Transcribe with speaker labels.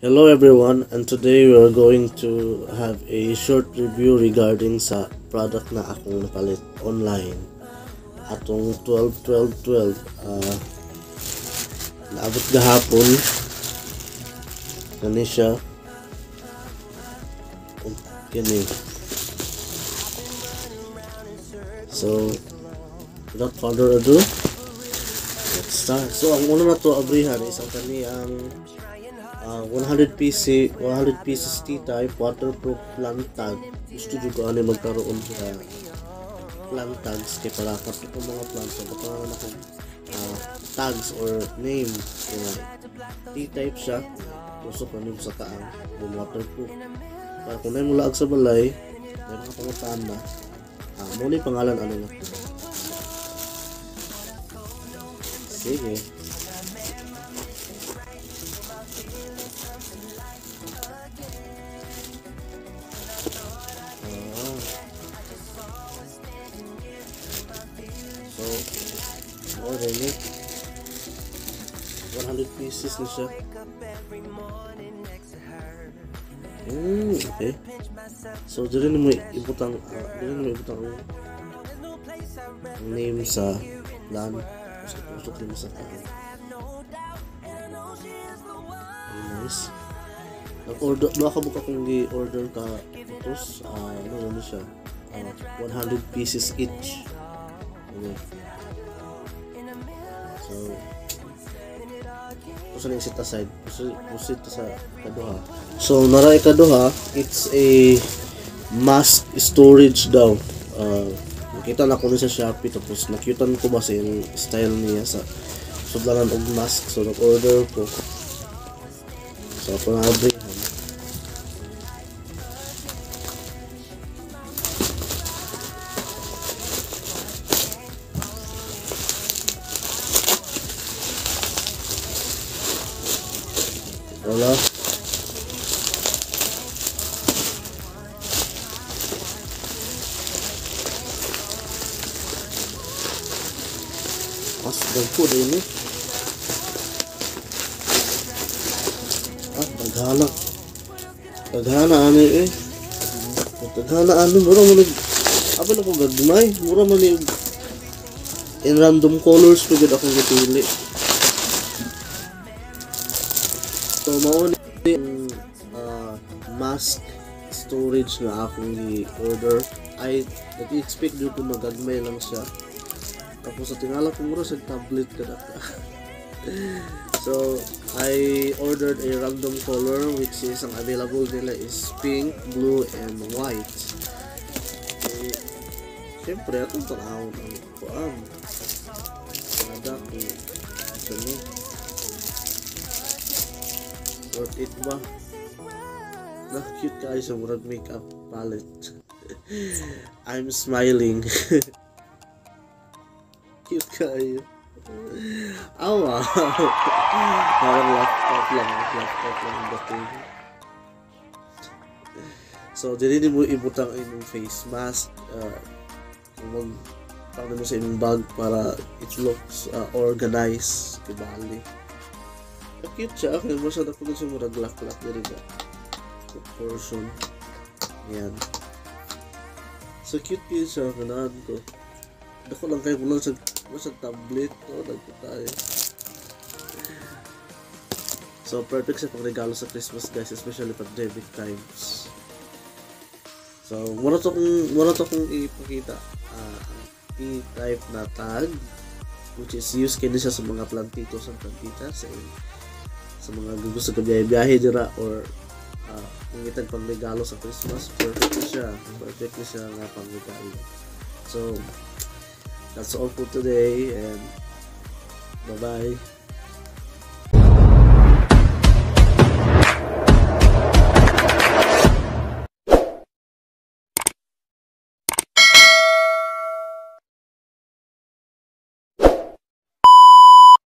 Speaker 1: Hello everyone, and today we are going to have a short review regarding sa product na akong napalit online. Atong 12-12-12, naabot gahapon kani siya. Kini. So, without further ado, let's start. So, ang una na to abrihan is ang kani ang 100 pieces T-type waterproof plant tag. Gusto jud ko ani magkaroon sa plant tags kay para katong mga plants so baka na akong tags or name. Kaya T-type siya, tusok na nimo sa kaang, then waterproof. Para kung naay mulaag sa balay, may mga pangutana, mo ni pangalan ano na. Sige. So, order ni 100 pieces na siya. Okay. So, dili na mo ibutang ang name sa plan. So, tusok din sa kan. Very nice. Nag-order, doon ako buka kung gi-order ka utos, ano siya, 100 pieces each. Okay. So, gusto na i-set aside. Pusit sa kaduha. So, nara ikaduha, it's a mask storage daw. Nakita na ko ni sa Shopee, tapos nakyutan ko ba sa yung style niya sa sudlanan og mask. So, nag-order ko. So, ako na-abrihan. Wala. Mas dagko din eh. Daghana. Daghana ani eh. Daghana ani mura man abi na ko gagmay, mura man ni in random colors pud akong gipili. So, mao ni mask storage na akong i-order. I nag-expect dito magagmay lang siya. Tapos sa tingala ko mura sa tablet kada ka. So, I ordered a random color which is ang available nila is pink, blue, and white. Okay. Siyempre, atong tanawon ang kuan. Kada ko ito ni. Worth it ba? Na cute kayo sa murag makeup palette. I'm smiling. Cute kayo. Awa. Parang laptop lang. Laptop lang ang dating. So, dili mo ibutang inyong face mask. Kung magtang mo sa inyong bag para it looks organized. Kibali. Cute siya. Okay, masyado ko siya murag lak-lak diri ba? Portion. Ayan. So, cute yun siya. Ganahan ko. Dako lang kayo kulang sa tablet. Oh, nagpo tayo. So, perfect siya pang regalo sa Christmas, guys. Especially pandemic times. So, muna to kong ipakita. Ang T-type na tag, which is used kini siya sa mga plantitos and plantitas, eh, sa mga gusto ka biyahe-biyahe dira or pangitag pang regalo sa Christmas. Perfect na siya. Perfect na siya nga pang regalo. So, that's all for today and bye-bye.